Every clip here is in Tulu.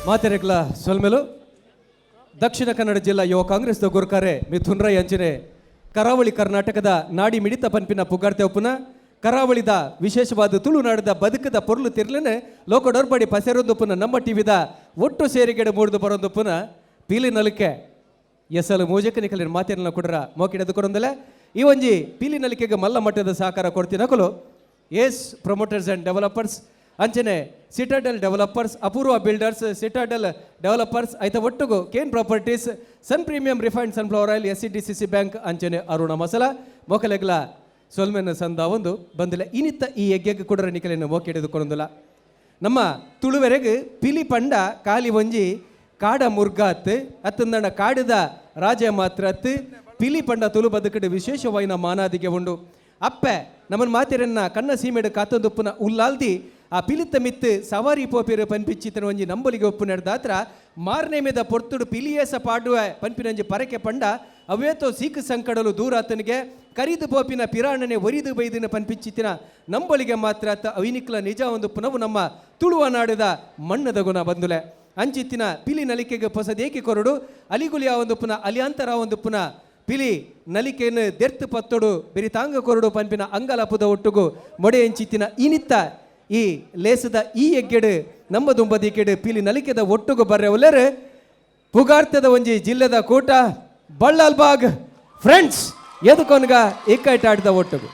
ಮಾತೆರೆಗ್ಲ ಸೊಲ್ಮೆಲು. ದಕ್ಷಿಣ ಕನ್ನಡ ಜಿಲ್ಲಾ ಯುವ ಕಾಂಗ್ರೆಸ್ ಗುರ್ಕಾರೆ ಮಿಥುನ್ ರೈ ಅಂಚನೆ ಕರಾವಳಿ ಕರ್ನಾಟಕದ ನಾಡಿ ಮಿಡಿತ ಪನ್ಪಿನ ಪುಗಾರ್ತೆ ಒಪ್ಪುನ ಕರಾವಳಿದ ವಿಶೇಷವಾದ ತುಳುನಾಡದ ಬದುಕದ ಪೊರ್ಲು ತಿರ್ಲನೆ ಲೋಕಡೊರ್ಬಡಿ ಪಸೆರೊಂದುಪ್ಪುನ ನಮ್ಮ ಟಿವಿದ ಒಟ್ಟು ಸೇರಿಗೆಡೆ ಮೂಡ್ದು ಬರೊಂದುಪ್ಪುನ ಪೀಲಿ ನಲಿಕೆ ಎಸಲು ಮೂಜಕ ನಿಕಲಿನ ಮಾತಿನ ಕುಡ್ರ ಮೋಕಿಡದು ಕೊರೊಂದಲೆ. ಈ ಒಂಜಿ ಪೀಲಿ ನಲಿಕೆಗೆ ಮಲ್ಲ ಮಟ್ಟದ ಸಹಕಾರ ಕೊಡ್ತಿನಕುಲು ಏಸ್ ಪ್ರಮೋಟರ್ಸ್ ಆ್ಯಂಡ್ ಡೆವಲಪರ್ಸ್ ಅಂಚನೆ Citadel developers, Apoorva builders, Citadel developers, ಐತ ಒಟ್ಟುಗು Kane properties, sun premium refined sunflower oil, S C D C C bank ಅಂಚನೆ ಅರುಣ ಮಸಾಲ ಮೊಕಲೆಗ್ಲ ಸೊಲ್ಮೆನ ಸಂದ ಒಂದು ಬಂದಿಲ್ಲ. ಇನಿತ್ತ ಈ ಯಜ್ಞಕ್ಕೆ ಕೊಡರ ನಿಕಲೆನ ಮೋಕೆಡೆದುಕೊಂಡಲ್ಲ. ನಮ್ಮ ತುಳುವೆರೆಗ್ ಪಿಲಿ ಪಂಡ ಕಾಲಿ ಒಂಜಿ ಕಾಡ ಮುರ್ಗಾತ್ ಅತ್ತಂದಣ ಕಾಡದ ರಾಜ ಮಾತ್ರ ಅತ್ತು. ಪಿಲಿ ಪಂಡ ತುಳು ಬದುಕಡು ವಿಶೇಷವಾಯಿನ ಮಾನಾದಿಗೆ ಉಂಡು. ಅಪ್ಪೆ ನಮ್ಮನ್ ಮಾತೆರನ್ನ ಕಣ್ಣ ಸೀಮೆಡು ಕಾತೊಂದುಪ್ಪುನ ಉಲ್ಲಾಲ್ದಿ ಆ ಪಿಲಿತ ಮಿತ್ತು ಸವಾರಿ ಪೋಪಿರು ಪನ್ಪಿಚ್ಚಿತನ ಒಂಜಿ ನಂಬೊಲಿಗೆ ಒಪ್ಪು ನಡೆದಾತ್ರ ಮಾರನೇಮೆದ ಪೊರ್ತುಡು ಪಿಲಿಯೇಸ ಪಾಡುವ ಪನ್ಪಿನಂಜಿ ಪರಕೆ ಪಂಡ ಅವೇತೋ ಸೀಕು ಸಂಕಡಲು ದೂರಾತನಿಗೆ ಕರಿದು ಪೋಪಿನ ಪಿರಾಣನೆ ಒರಿದು ಬೈದಿನ ಪನ್ಪಿಚ್ಚಿತಿನ ನಂಬೊಲಿಗೆ ಮಾತ್ರ ಅತ್ತ ಅವಿನಿಕ್ಲ ನಿಜ ಒಂದು ಪುನವು ನಮ್ಮ ತುಳುವ ನಾಡದ ಮಣ್ಣದ ಗುಣ ಬಂದುಲೆ. ಅಂಚಿತ್ತಿನ ಪಿಲಿ ನಲಿಕೆಗೆ ಪೊಸದೇಕಿ ಕೊರಡು ಅಲಿಗುಲಿಯ ಒಂದು ಪುನ ಅಲಿಯಾಂತರ ಒಂದು ಪುನ ಪಿಲಿ ನಲಿಕೆಯನ್ನು ದೆರ್ತು ಪತ್ತೊಡು ಬೆರಿತಾಂಗ ಕೊರಡು ಪನ್ಪಿನ ಅಂಗಲಪುದ ಒಟ್ಟುಗು ಮೊಡೆ ಎಂಚಿತ್ತಿನ ಇನಿತ್ತ ಈ ಲೇಸದ ಈ ಎಗ್ಗೆಡು ನಮ್ಮ ದುಂಬದಿಕೆಡು ಪಿಲಿ ನಲಿಕೆದ ಒಟ್ಟುಗು ಬರ್ರೆ ಒಲ್ಲೆರು ಪುಗಾರ್ತದ ಒಂಜಿ ಜಿಲ್ಲೆದ ಕೂಟ ಬಳ್ಳಾಲ್ಬಾಗ್ ಫ್ರೆಂಡ್ಸ್ ಎದುಕೊನ್ಗ ಇಕ್ಕೈಟಾಟದ ಒಟ್ಟುಗು.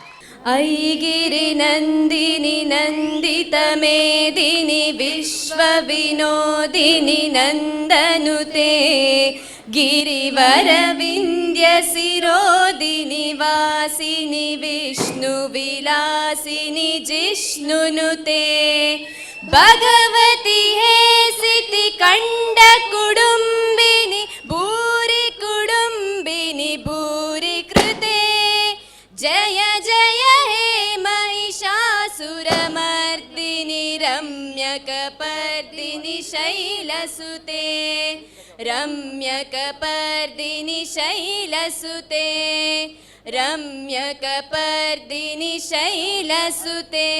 ऐगिरि नन्दिनि नन्दितमेदिनि विश्वविनोदिनि नन्दनुते गिरिवरविन्द्यशिरोदिनि वासिनि विष्णुविलासिनि जिष्णुनुते भगवति हेसिति कण्डकुडुम्बिनि भूरि कुडुम्बिनि भूरि कृते जय जय हे महिषासुरमर्दिनि रम्यकपर्दिनि शैलसुते रम्यकपर्दिनि शैलसुते रम्यकपर्दिनि शैलसुते।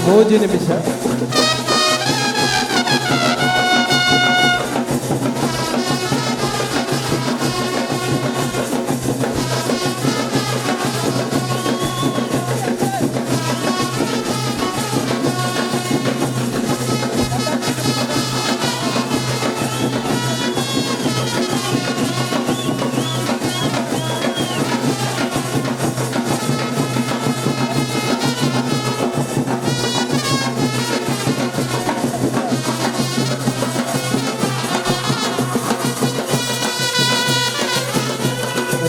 ಮೂಜಿ ನಿಮಿಷ.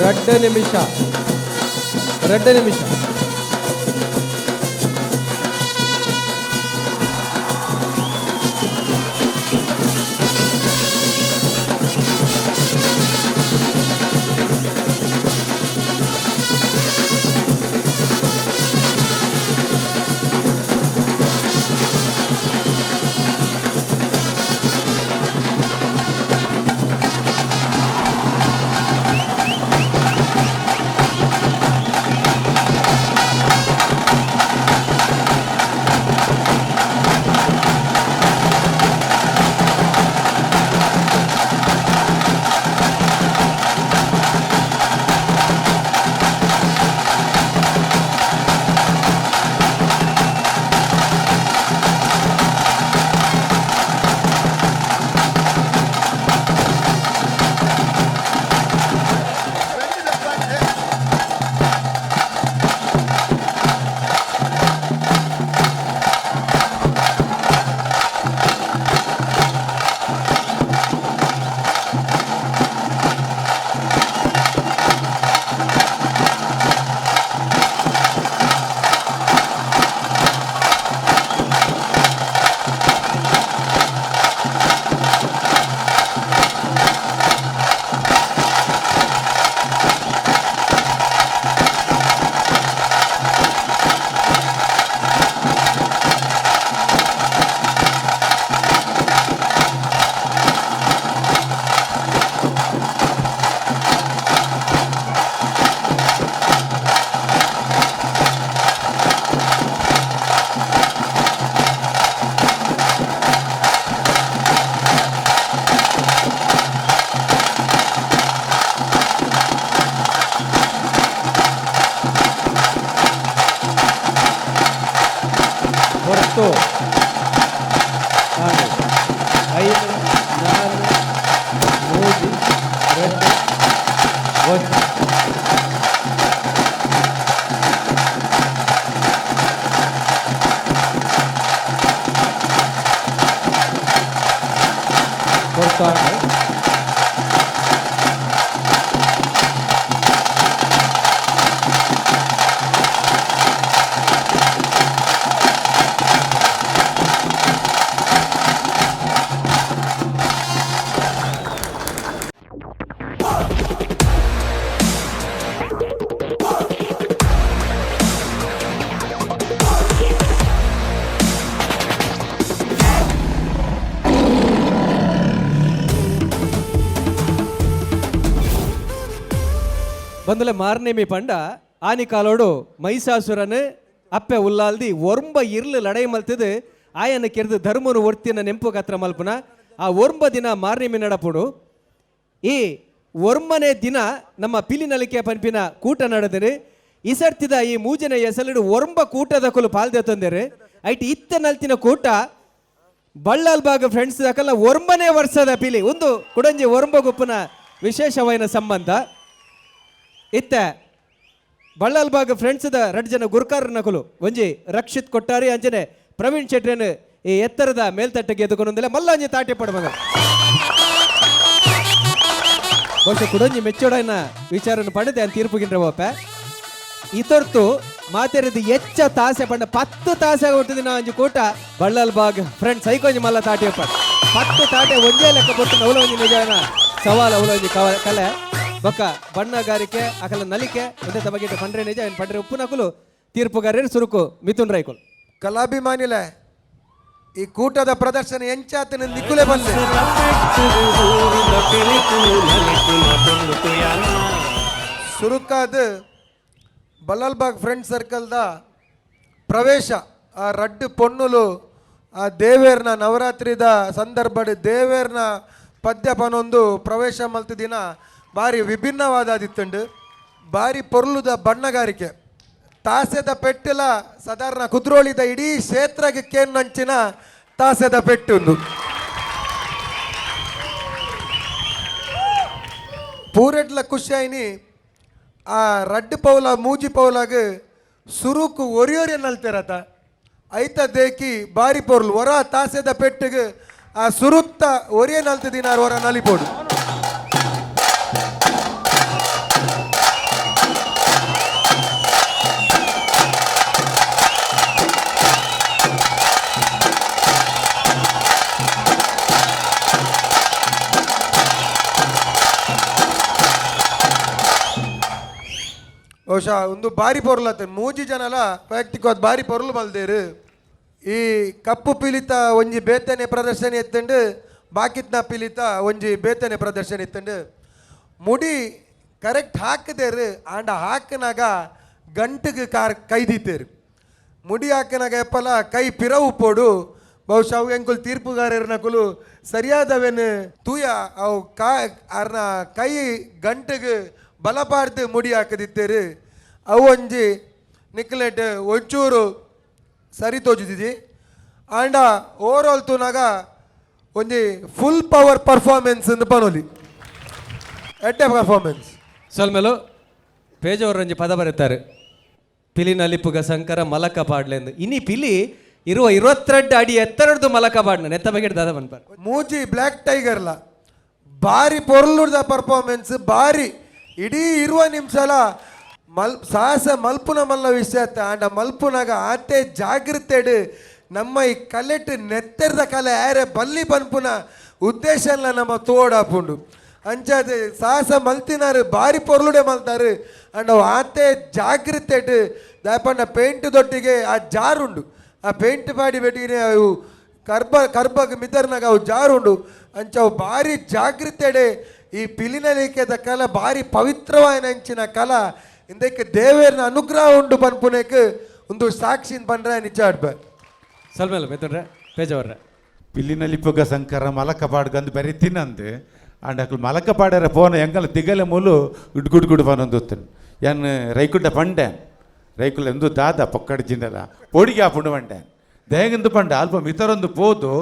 2 ನಿಮಿಷ, 2 ನಿಮಿಷ. ಹೊರತು 6, 5, 4, 3, 2, 1. ಹೊರತಾಂಡು. ಬಂದಲೆ ಮಾರ್ನೇಮಿ ಪಂಡ ಆನಿ ಕಾಲೋಡು ಮೈಸಾಸುರನು ಅಪ್ಪೆ ಉಲ್ಲಾಲ್ದಿ ಒರ್ಂಬ ಇರ್ಲು ಲಡೈ ಮಲ್ತದು ಆಯನ ಕೆರೆದು ಧರ್ಮನು ಒರ್ತಿನ ನೆಂಪು ಕತ್ರ ಮಲ್ಪುನ ಆ ಒರ್ಂಬ ದಿನ ಮಾರ್ನೇಮಿ ನಡಪುಡು. ಈ ಒರ್ಮನೆ ದಿನ ನಮ್ಮ ಪಿಲಿನಲಿಕೆ ಪನ್ಪಿನ ಕೂಟ ನಡೆದರೆ ಇಸರ್ತಿದ ಈ ಮೂಜನ ಎಸಲಿಡು ಒರ್ಂಬ ಕೂಟದ ಕೊಲು ಪಾಲ್ದೆ ತಂದರೆ ಐಟ್ ಇತ್ತ ನಲ್ತಿನ ಕೂಟ ಬಳ್ಳಾಲ್ ಬಾಗ ಫ್ರೆಂಡ್ಸ್ ದಾಕಲ್ಲ ಒರ್ಂಬನೇ ವರ್ಷದ ಪಿಲಿ ಒಂದು ಕುಡಂಜಿ ಒರ್ಂಬ ಗುಪ್ಪನ ವಿಶೇಷವಾಯಿನ ಸಂಬಂಧ. ಇತ್ತ ಬಳ್ಳಾಲ್ಬಾಗ್ ಫ್ರೆಂಡ್ಸ್ದ ರಡ್ ಜನ ಗುರ್ಕಾರ ನಕಲು ಒಂಜಿ ರಕ್ಷಿತ್ ಕೊಟ್ಟಾರಿ ಅಂಜನೆ ಪ್ರವೀಣ್ ಶೆಟ್ರನ್ ಈ ಎತ್ತರದ ಮೇಲ್ತಟ್ಟೆಗೆ ಎದುಕೊಂದಿಲ್ಲ ಮಲ್ಲಂಜಿ ತಾಟಿ ಪಡ ಬಹುಶಃ ಕುಡಂಜಿ ಮೆಚ್ಚೋಡನ ವಿಚಾರನ ಪಡೆದೆ ಅಂತ ತೀರ್ಪುಗಿಂಡ್ರೆ ಓಪೆ. ಇತೊರ್ತು ಮಾತೆರದು ಎಚ್ಚ ತಾಸೆ ಪಂಡ 10 ತಾಸೆ ಹುಟ್ಟಿದ ಒಂಜಿ ಕೂಟ ಬಳ್ಳಾಲ್ಬಾಗ್ ಫ್ರೆಂಡ್ಸ್ ಐಕೊಂಜಿ ಮಲ್ಲ ತಾಟಿಯಪ್ಪ 10 ತಾಟೆ ಒಂಜೇ ಲೆಕ್ಕ ಕೊಟ್ಟು ಅವಲ ಒಂಜಿ ನಿಜಾನ ಸವಾಲ ಅವಲ ಒಂಜಿ ಕಲೆ ಬೊಕ್ಕ ಬಣ್ಣಗಾರಿಕೆ ಅಕಲ ನಲಿಕೆ ಒಂದೇ ತಮಗೆ ಪಂಡ್ರೆ ನಿಜ ಏನು ಪಂಡ್ರೆ ಉಪ್ಪು ನಕಲು ತೀರ್ಪುಗಾರರು ಸುರುಕು ಮಿಥುನ್ ರೈಕುಲ್. ಕಲಾಭಿಮಾನಿಲೆ ಈ ಕೂಟದ ಪ್ರದರ್ಶನ ಎಂಚಾತನ ನಿಕ್ಕುಲೆ ಬಂದೆ. ಸುರುಕಾದ ಬಲ್ಲಾಲ್ಬಾಗ್ ಫ್ರೆಂಡ್ ಸರ್ಕಲ್ದ ಪ್ರವೇಶ ಆ ರಡ್ಡು ಪೊಣ್ಣುಲು ಆ ದೇವೇರ್ನ ನವರಾತ್ರಿದ ಸಂದರ್ಭಡ್ ದೇವೇರ್ನ ಪದ್ಯ ಪನೊಂದು ಪ್ರವೇಶ ಮಲ್ತ ದಿನ ಬಾರಿ ವಿಭಿನ್ನವಾದ ಬಾರಿ ಪೊರ್ಲುದ ಬಣ್ಣಗಾರಿಕೆ ತಾಸೆದ ಪೆಟ್ಟುಲ ಸಾಧಾರಣ ಕುದ್ರೋಳಿದ ಇಡೀ ಕ್ಷೇತ್ರಕ್ಕೆ ಕೇನ್ನಂಚಿನ ತಾಸೆದ ಪೆಟ್ಟುಂದು ಪೂರೆಟ್ಲ ಖುಷಿಯಾಯಿನಿ ಆ ರಡ್ಡು ಪೌಲ ಮೂಜಿ ಪೌಲಾಗ ಸುರುಕು ಒರಿಯೊರಿಯ ನಲ್ತಿರತ ಐತ ದೇಕಿ ಬಾರಿ ಪೊರ್ಲು ಒರ ತಾಸೆದ ಪೆಟ್ಟಿಗೆ ಆ ಸುರುತ್ತ ಒರಿಯ ನಲ್ತ ದಿನಾರ್ ಒರ ನಲಿಪೋಡು. ಬಹುಶಃ ಒಂದು ಬಾರಿ ಪೊರ್ಲತ್ತೆ ಮೂಜಿ ಜನಲ ವೈಯಕ್ತಿಕವಾದ ಬಾರಿ ಪೊರ್ಲು ಮಲ್ದೇರು. ಈ ಕಪ್ಪು ಪಿಲಿತ ಒಂಜಿ ಬೇತನೆ ಪ್ರದರ್ಶನ ಎತ್ತಂಡು, ಬಾಕಿತ್ನ ಪಿಲಿತ ಒಂಜಿ ಬೇತನೆ ಪ್ರದರ್ಶನ ಎತ್ತಂಡು. ಮುಡಿ ಕರೆಕ್ಟ್ ಹಾಕದೇರು, ಆಂಡ ಹಾಕನಾಗ ಗಂಟೆಗೆ ಕಾರ್ ಕೈದೀತೇರು. ಮುಡಿ ಹಾಕನಾಗ ಎಪ್ಪಲ ಕೈ ಪಿರವು ಪೋಡು. ಬಹುಶಃ ಅವು ಎಂಕುಲು ತೀರ್ಪುಗಾರರ್ನಕುಲು ಸರಿಯಾದವೇನು ತೂಯ ಅವು ಕಾ ಅರ್ನ ಕೈ ಗಂಟೆಗೆ ಬಲಪಾಡ್ದು ಮುಡಿ ಹಾಕದಿತ್ತೇರು. ಅವು ಒಂಜಿ ನಿಕ್ಲೆಟ್ ಒಂಚೂರು ಸರಿ ತೋಜುದಿದಿ. ಆಂಡ ಓವರ್ ಆಲ್ ತೂನಾಗ ಒಂಜಿ ಫುಲ್ ಪವರ್ ಪರ್ಫಾರ್ಮೆನ್ಸ್ ಅಂದ್ ಪನೊಲಿ, ಎಡ್ಡೆ ಪರ್ಫಾರ್ಮೆನ್ಸ್. ಸೊಲ್ಮೆಲು ಪೇಜವರಂಜಿ ಪದ ಬರೀತಾರೆ, ಪಿಲಿ ನಲಿಪುಗ ಸಂಕರ ಮಲಕ ಪಾಡ್ಲೆಂದು. ಇನಿ ಪಿಲಿ ಇರುವ 22 ಅಡಿ ಎತ್ತರದ್ದು ಮಲಕ ಪಾಡ್ನ ನೆತ್ತ ಬಗ್ಗೆ ದಾದ ಬನ್ಪಾರ್. ಮೂಜಿ ಬ್ಲ್ಯಾಕ್ ಟೈಗರ್ಲ ಬಾರಿ ಪೊರ್ಲುದ ಪರ್ಫಾರ್ಮೆನ್ಸ್, ಬಾರಿ ಇಡೀ ಇರುವ ನಿಮಿಷಲ ಮಲ್ ಸಾಹಸ ಮಲ್ಪುನ ಮಲ್ಲ ವಿಷಯ ಆಂಡ ಮಲ್ಪುನಾಗ ಆತೆ ಜಾಗೃತೆಡು ನಮ್ಮ ಈ ಕಲೆಟ್ ನೆತ್ತೆರ್ದ ಕಲೆ ಆರೆ ಬಲ್ಲಿ ಪನ್ಪುನ ಉದ್ದೇಶ ಎಲ್ಲ ನಮ್ಮ ತೋಡಾಪುಂಡು. ಅಂಚಾದ ಸಾಹಸ ಮಲ್ತಿನಾರು ಬಾರಿ ಪೊರ್ಲುಡೆ ಮಲ್ತಾರು. ಅಂಡ್ ಅವು ಆತೆ ಜಾಗೃತೆಡು ದಾಯಪಂಡ ಪೇಂಟ್ ದೊಟ್ಟಿಗೆ ಆ ಜಾರುಂಡು, ಆ ಪೇಂಟ್ ಪಾಡಿ ಬೆಟ್ಟಿಗೆ ಅವು ಕರ್ಬ ಕರ್ಬಗ್ ಮಿದರ್ನಾಗ ಅವು ಜಾರುಂಡು. ಅಂಚ ಅವು ಭಾರಿ ಜಾಗೃತೆಡೆ ಈ ಪಿಲಿನಲಿಕೆದ ಕಲ ಭಾರಿ ಪವಿತ್ರವಾದ ಅಂಚಿನ ಕಲ ಇಂದಕ್ಕೆ ದೇವೇರ್ನ ಅನುಗ್ರಹ ಉಂಡು ಪನ್ಪುನೇಕ್ ಒಂದು ಸಾಕ್ಷಿನ್ ಪಂಡ್ರೆ ನಿಜ ಆಡ್ಬ. ಸೊಲ್ಮೆಲು ಮೆತ್ತುಂಡ್ರೆ ಪೇಜವರ್ರೆ. ಪಿಲಿನಲಿಪುಗ ಸಂಕರ ಮಲಕ ಪಾಡ್ಗಂದು ಬರೀ ತಿನ್ನಂದು ಅಂಡ್ ಅಕ್ಲು ಮಲಕ ಪಾಡ್ಯಾರ ಪೋನ ಎಂಕಲ ತಿಗಲೆ ಮೂಲು ಗುಡ್ ಗುಡ್ ಪನೊಂದು ಯಾನ್ ರೈಕುಂಡ ಪಂಡೆ ರೈಕುಲ ಎಂದು ದಾದ ಪೊಕ್ಕಡ ಜಿಂಡಲ ಪೊಡಿಗೆ ಆಪುಂಡು ಪಂಡೆ ದೇಗಂದು ಪಂಡೆ ಅಲ್ಪ ಮಿತರೊಂದು ಪೋದು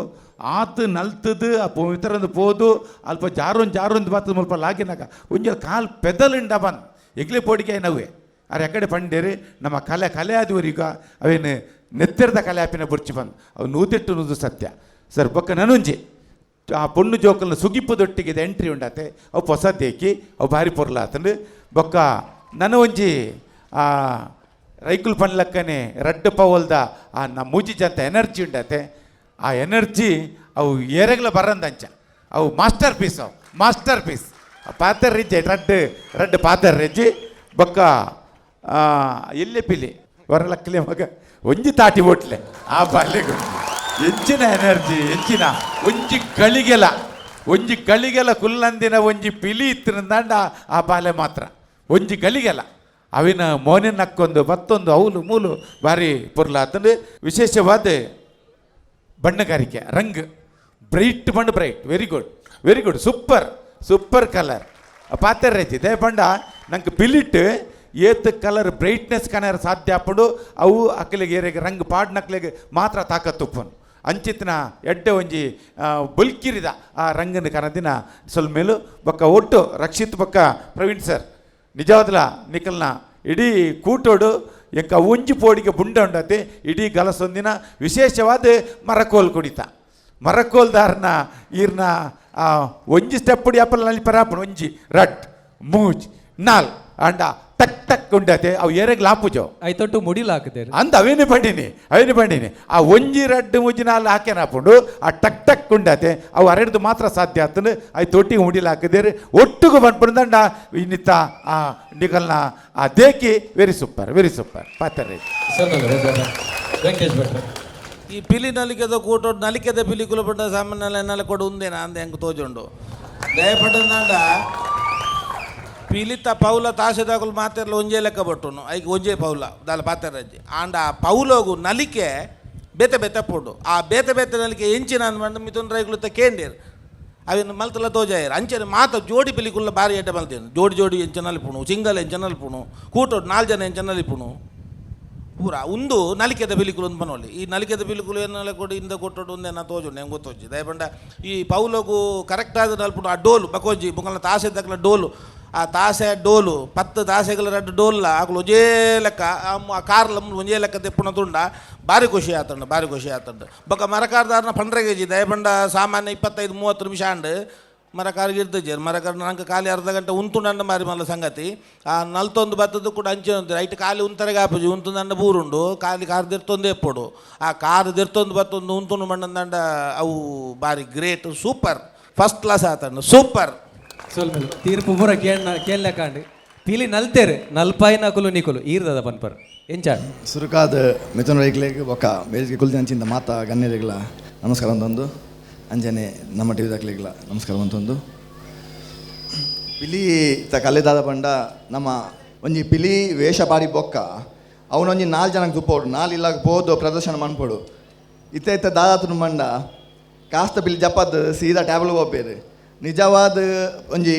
ಆತು ನಲ್ತದು ಅಪ್ಪ ಮಿತರೊಂದು ಪೋದು ಅಲ್ಪ ಜಾರೊಂದು ಜಾರೊಂದು ಬರ್ತದ ಮುಲ್ಪ ಲಾಗಿನಾಗ ಒಂಜಿ ಕಾಲು ಪೆದಲುಂಡ ಬನ್ ಎಗ್ಲೆ ಪೋಡಿಗೆ ನವ್ವೆ ಅರೆ ಎಕಡೆ ಪಂಡೇರಿ ನಮ್ಮ ಕಲೆ ಕಲೆ ಆದವರೀಗ ಅವೇನು ನೆತ್ತೆರ್ದ ಕಲೆ ಆಪಿನ ಬುರ್ಚಿ ಬಂದು ಅವು ನೂದೆಟ್ಟು ನೂದು ಸತ್ಯ ಸರ್. ಬೊಕ್ಕ ನನೊಂಜಿ ಆ ಪೊಣ್ಣು ಜೋಕಲ್ನ ಸುಗಿಪ್ಪು ದೊಟ್ಟಿಗೆ ಎಂಟ್ರಿ ಉಂಡಾತೆ ಅವು ಹೊಸ ದೇಕಿ ಅವು ಭಾರಿ ಪೊರ್ಲಾತಂದು. ಬೊಕ್ಕ ನನ ಒಂಜಿ ಆ ರೈಕುಲ್ ಪನ್ಲಕ್ಕನೆ ರಡ್ಡು ಪವಲ್ದ ಆ ನಮ್ಮ ಮೂಜಿ ಜಂತ ಎನರ್ಜಿ ಉಂಡಾತೆ ಆ ಎನರ್ಜಿ ಅವು ಏರೆಗ್ಲ ಬರಂದಂಚ ಅವು ಮಾಸ್ಟರ್ ಪೀಸ್, ಅವು ಮಾಸ್ಟರ್ ಪೀಸ್ ಪಾತರ್ ರಿಜ್ಜೆ ರಡ್ಡು ರಡ್ಡು ಪಾತರ್ ರಿಜ್ಜಿ. ಬೊಕ್ಕ ಎಲ್ಲೆ ಪಿಲಿ ವರಲಕ್ಕಲೆ ಮಗ ಒಂಜಿ ತಾಟಿ ಓಟ್ಲೆ ಆ ಬಾಲ್ಯಗೆ ಎಂಚಿನ ಎನರ್ಜಿ ಎಂಚಿನ ಒಂಜಿ ಗಳಿಗೆಲ ಒಂಜಿ ಗಳಿಗೆಲ ಕುಲ್ಲಂದಿನ ಒಂಜಿ ಪಿಲಿ ಇತ್ತಿನಂದಾಂಡ ಆ ಬಾಲೆ ಮಾತ್ರ ಒಂಜಿ ಗಳಿಗೆಲ ಅವಿನ ಮೋನೆ ನಕ್ಕೊಂದು ಮತ್ತೊಂದು ಅವಲು ಮೂಲು ಭಾರಿ ಪೊರ್ಲಾತಂದು. ವಿಶೇಷವಾದ ಬಣ್ಣಗಾರಿಕೆ ರಂಗ್ ಬ್ರೈಟ್ ಬಣ್ಣ bright very good very good super super colour ಪಾತೆರ್ ರೇಚಿ ದೇಪಂಡ ನಂಗೆ ಪಿಲಿಟ್ ಏತ್ ಕಲರ್ ಬ್ರೈಟ್ನೆಸ್ ಕಣರ ಸಾಧ್ಯ ಆಪುಂಡು ಅವು ಅಕ್ಲೆಗೆ ಏರೆಗೆ ರಂಗ್ ಪಾಡ್ನಕ್ಲೆಗೆ ಮಾತ್ರ ತಾಕತ್ತುಪ್ಪನು ಅಂಚಿತ್ನ ಎಡ್ಡೆ ಒಂಜಿ ಬೊಲ್ಕಿರಿದ ಆ ರಂಗನ ಕನದಿನ ಸೊಲ್ಮೇಲು. ಬೊಕ್ಕ ಒಟ್ಟು ರಕ್ಷಿತ್ ಬೊಕ್ಕ ಪ್ರವೀಣ್ ಸರ್ ನಿಜವಾದ್ಲ ನಿಕಲ್ನ ಇಡೀ ಕೂಟೋಡು ಎಂಕ ಒಂಜಿ ಪೋಡಿಗೆ ಬುಂಡ ಉಂಡತೆ ಇಡೀ ಗಲಸೊಂದಿನ ವಿಶೇಷವಾದ ಮರಕೋಲ್ ಕುಡಿತ ಮರಕೋಲ್ದಾರ್ನ ಈರ್ನ ಒಂಜಿ ಸ್ಟೆಪ್ ಅಪ್ಪಲ್ ನಲ್ಲಿ ಪರಾಪಣ ಒಂಜಿ ರಡ್ ಮೂಜ್ ನಾಲ್ ಅಂಡ ಟಕ್ ಟಕ್ ಉಂಡತೆ ಅವು ಏರೆಗ್ ಲಾಪುಜೋ ಐತೊಟ್ಟು ಮುಡಿಲ ಹಾಕುತ್ತೇರು ಅಂದ ಅವೇನೆ ಪಂಡಿನಿ ಅವೇನೆ ಪಂಡಿನಿ ಆ ಒಂಜಿ ರಡ್ಡು ಮೂಜಿ ನಾಲ್ ಹಾಕ್ಯಾನ ಹಾಪುಂಡು ಆ ಟಕ್ ಟಕ್ ಉಂಡತೆ ಅವು ಅರೆಡ್ದು ಮಾತ್ರ ಸಾಧ್ಯ ಆತಂದು I ತೊಟ್ಟಿಗೆ ಮುಡಿಲ ಹಾಕಿದೇರು ಒಟ್ಟುಗು ಬಂದ್ಪಂದಂಡ ಇನ್ನಿತ್ತ ಆ ನಿಕಲ್ನ ಆ ದೇಕಿ ವೆರಿ ಸೂಪರ್ ವೆರಿ ಸೂಪರ್ ಪಾತರೆ. ವೆಂಕಟೇಶ್ ಭಟ್ರೆ. ಈ ಪಿಲಿ ನಲಿಕೆದ ಕೂಟ ನಲಿಕೆದ ಪಿಲಿ ಕುಲಪಟ್ಟ ಸಾಮಾನ್ಯ ನೆಲ ಕೊಡು ಉಂದೇನ ಅಂದ ಹೆಂಗೆ ತೋಜುಂಡು ದಯಪಟ್ಟಂದಾಂಡ ಪಿಲಿತ ಪೌಲ ತಾಸೆದಾಗುಲು ಮಾತೆರ್ಲ ಒಂಜೇ ಲೆಕ್ಕ ಬಟ್ಟುನು ಐಕ್ ಒಂಜೇ ಪೌಲ ದಾಲ ಪಾತೆರಜ್ಜಿ ಆಂಡ ಆ ಪೌಲೋಗು ನಲಿಕೆ ಬೇತೆ ಬೇತೆ ಪೋಡು ಆ ಬೇತೆ ಬೇತೆ ನಲಿಕೆ ಎಂಚಿನ ಅಂದ್ ಮಿಥುನ್ ರೈಕುಲು ಕೇಂಡೇರು ಅವಿನ ಮಲ್ತಲ ತೋಜಾಯರು. ಅಂಚನೆ ಮಾತ ಜೋಡಿ ಪಿಲಿಕುಲ್ಲ ಬಾರಿ ಎಡ್ಡೆ ಮಲ್ತೇನು. ಜೋಡಿ ಜೋಡಿ ಎಂಚ ನಲಿಪುಣು, ಸಿಂಗಲ್ ಎಂಚ ನಲಿಪುಣು, ಕೂಟೋಡು 4 ಜನ ಎಂಚ ನಲಿಪುಣು ಪೂರ ಉಂದು ನಲಿಕೆದ ಪಿಲಿಕುಲು ಅಂದ್ ಪನೊಲಿ. ಈ ನಲಿಕೆದ ಪಿಲಿಕುಲು ಏನೆಲ್ಲ ಕೊಡು ಇಂದ ಕೊಟ್ಟೋಡು ಒಂದೇನ ತೋಜುಂಡು ಹೆಂಗೆ ಗೊತ್ತೋಜಿ. ದಯಪಂಡ ಈ ಪೌಲಗು ಕರೆಕ್ಟ್ ಆದ ನಲ್ಪುಂಡು ಆ ಡೋಲು ಬಕೋಜಿ ಬೊಕಲ್ನ ತಾಸೆ ತಕ್ಕಲ ಡೋಲು, ಆ ತಾಸೆ ಡೋಲು 10 ತಾಸೆಗಳ 2 ಡೋಲ್ಲ ಆಕಲು ಒಂಜೇ ಲೆಕ್ಕ ಆ ಕಾರ್ಲ ಒಂಜೇ ಲೆಕ್ಕ ತೆಪ್ಪುನ ತುಂಡ ಭಾರಿ ಖುಷಿ ಆತಂಡು, ಭಾರಿ ಖುಷಿ ಆತಂಡು. ಬೊಕ ಮರಕಾರ್ದಾರನ ಪಂಡ್ರೆ ಕೆಜಿ ದಯಪಂಡ ಸಾಮಾನ್ಯ 25-30 ನಿಮಿಷ ಅಂಡು ಮರಕಾರಿಗೆ ಇರ್ತಜೇರು. ಮರಕಾರ ನಂಗೆ ಖಾಲಿ ಅರ್ಧ ಗಂಟೆ ಉಂತುಂಡಂಡ ಮಾರಿ ಮಲ್ಲ ಸಂಗತಿ. ಆ ನಲ್ತೊಂದು ಬತ್ತದ್ದು ಕೂಡ ಅಂಚೆ ಉಂಟು ರೈಟ್ ಖಾಲಿ ಉಂತರೆಗೆ ಆಪುಜಿ ಉಂತುಂದಂಡ ಬೂರುಂಡು ಖಾಲಿ ಕಾರ್ ದಿರ್ತೊಂದು ಎಪ್ಪೊಡು ಆ ಕಾರ್ ದಿರ್ತೊಂದು ಬತ್ತೊಂದು ಉಂತುಂಡು ಮಂಡಂದಂಡ ಅವು ಭಾರಿ ಗ್ರೇಟ್ ಸೂಪರ್ ಫಸ್ಟ್ ಕ್ಲಾಸ್ ಆತಂಡು ಸೂಪರ್. ಸೊಲ್ಮೆಲು ತೀರ್ಪು ಪೂರ ಕೇಳ್ನ ಕೇಳ್ಲಕಾಂಡು ಪಿಲಿ ನಲ್ತೇರು ನಲ್ಪಾಯಿನ ಕುಲು ನಿಕುಲು ಈರ್ದದ ಪನ್ಪರ್ ಎಂಚಾಡ್. ಸುರುಕಾದ ಮಿಥುನ್ ರೈಕ್ಲೆಗ್ ಬೊಕ್ಕ ವೇದಿಕೆ ಕುಲ್ದಿ ಅಂಚಿಂದ ಮಾತಾ ಗಣ್ಯರಿಗಳ ನಮಸ್ಕಾರ ಅಂತಂದು, ಅಂಚನೆ ನಮ್ಮ ಟಿ ವಿ ನಮಸ್ಕಾರ ಅಂತಂದು. ಪಿಲಿ ತ ಕಲೆದಾದ ಪಂಡ ನಮ್ಮ ಒಂಜಿ ಪಿಲಿ ವೇಷ ಬಾರಿ ಬೊಕ್ಕ ಅವನೊಂಜಿ 4 ಜನಕ್ಕೆ ತುಪ್ಪೋಡು 4 ಇಲ್ಲಾಗ ಪೋದು ಪ್ರದರ್ಶನ ಮನ್ಪೋಡು. ಇತ್ತ ಇತ್ತ ದಾದಾತನ ಮಂಡ ಕಾಸ್ತ ಪಿಲಿ ಜಪ್ಪದ್ ಸೀದಾ ಟ್ಯಾಬ್ಲು ಹೋಗ್ಬೇರು. ನಿಜವಾದ ಒಂಜಿ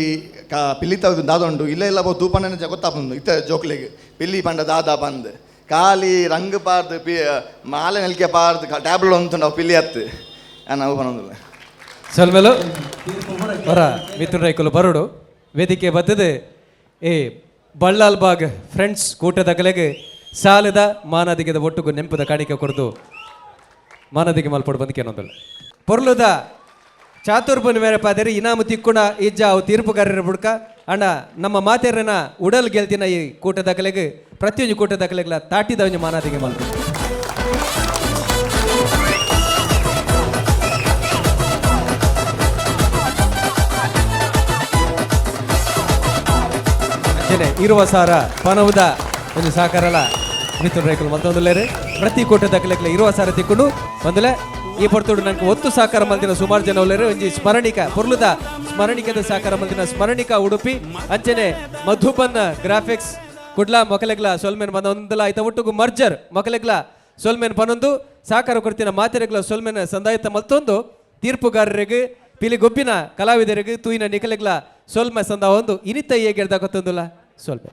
ಪಿಲಿ ದಾದ ಉಂಡು ಇಲ್ಲ ಇಲ್ಲ ಬೋ ತೂಪಣ್ಣನ ಗೊತ್ತಾಪುಂಡು ಇತ್ತ ಜೋಕ್ಲೆಗ್ ಪಿಲಿ ಪಂಡ ದಾದ ಬಂದ್ ಖಾಲಿ ರಂಗ್ ಪಾರ್ದು ಪಿ ಮಾಲೆ ನಲಿಕೆ ಪಾರ್ದು ಟ್ಯಾಬ್ಲೆಟ್ ಅಂತುಂಡು ಅವು ಪಿಲಿ ಹತ್ತು ನಾನು ಪನೊಂದಿಲ್ಲ. ಸೊಲ್ಮೆಲು ಬರ ಮಿಥುನ್ ರೈಕುಲು ಬರೋಡು ವೇದಿಕೆ ಬತ್ತದೆ ಏ ಬಳ್ಳಾಲ್ ಬಾಗ್ ಫ್ರೆಂಡ್ಸ್ ಕೂಟದ ಕಲೆಗೆ ಸಾಲದ ಮಾನದಿಗೆದ ಒಟ್ಟುಗು ನೆಂಪದ ಕಾಣಿಕೆ ಕೊಡ್ದು ಮಾನದಿಗೆ ಮಲ್ಪೊಡು ಬಂದಕೇನೊಂದಲ್ಲ. ಪೊರ್ಲುದ ಚಾತುರ್ಪುನ ಮೇರೆ ಪಾದೇರಿ ಇನಾಮು ತಿಕ್ಕುಣ ಇಜ್ಜ ಅವು ತೀರ್ಪುಗಾರರ ಬುಡ್ಕ ಅಣ್ಣ ನಮ್ಮ ಮಾತೆರನ ಉಡಲ್ ಗೆಲ್ತಿನ ಈ ಕೂಟದ ಕಲೆಗೆ ಪ್ರತಿಯೊಂದು ಕೂಟದ ಕಲೆಗಳ ತಾಟಿದ ಒಂಜಿ ಮಾನಾದಿಗೆ ಮಲ್ಪು. ಅಂಚನೆ ಇರುವ ಸಾರ ಪನವುದ ಒಂದು ಸಹಕಾರಲ ಮಿಥುನ್ ರೈಕುಲು ಮಲ್ತೊಂದುಲ್ಲೇರು ಪ್ರತಿ ಕೂಟದ ಕಲೆಗಳ ಇರುವ ಸಾರ ತಿಕ್ಕೊಂಡು ಒಂದಲೇ ಈ ಪೊರ್ತುಡು ನಂಗೆ ಒತ್ತು ಸಹಕಾರ ಮಲ್ದಿನ ಸುಮಾರು ಜನ ಉಲ್ಲೇರು. ಒಂಜಿ ಸ್ಮರಣಿಕ ಪೊರ್ಲುದ ಸ್ಮರಣಿಕದ ಸಹಕಾರ ಮಲ್ದಿನ ಸ್ಮರಣಿಕ ಉಡುಪಿ ಅಂಚನೆ ಮಧುಬನ್ ಗ್ರಾಫಿಕ್ಸ್ ಕುಡ್ಲ ಮೊಕಲೆಗ್ಲ ಸೊಲ್ಮೆನ್ ಬಂದೊಂದಲ ಆಯ್ತ ಒಟ್ಟುಗು ಮರ್ಜರ್ ಮೊಕಲೆಗ್ಲ ಸೊಲ್ಮೆನ್ ಪನೊಂದು ಸಹಕಾರ ಕೊಡ್ತಿನ ಮಾತೆರೆಗ್ಲ ಸೊಲ್ಮೆನ್ ಸಂದಾಯತ ಮಲ್ತೊಂದು ತೀರ್ಪುಗಾರರಿಗೆ ಪಿಲಿ ಗೊಬ್ಬಿನ ಕಲಾವಿದರಿಗೆ ತೂಯಿನ ನಿಕಲೆಗ್ಲ ಸೊಲ್ಮೆ ಸಂದ ಒಂದು ಇನಿತ ಹೇಗೆ ಗೊತ್ತೊಂದುಲ್ಲ ಸ್ವಲ್ಪ.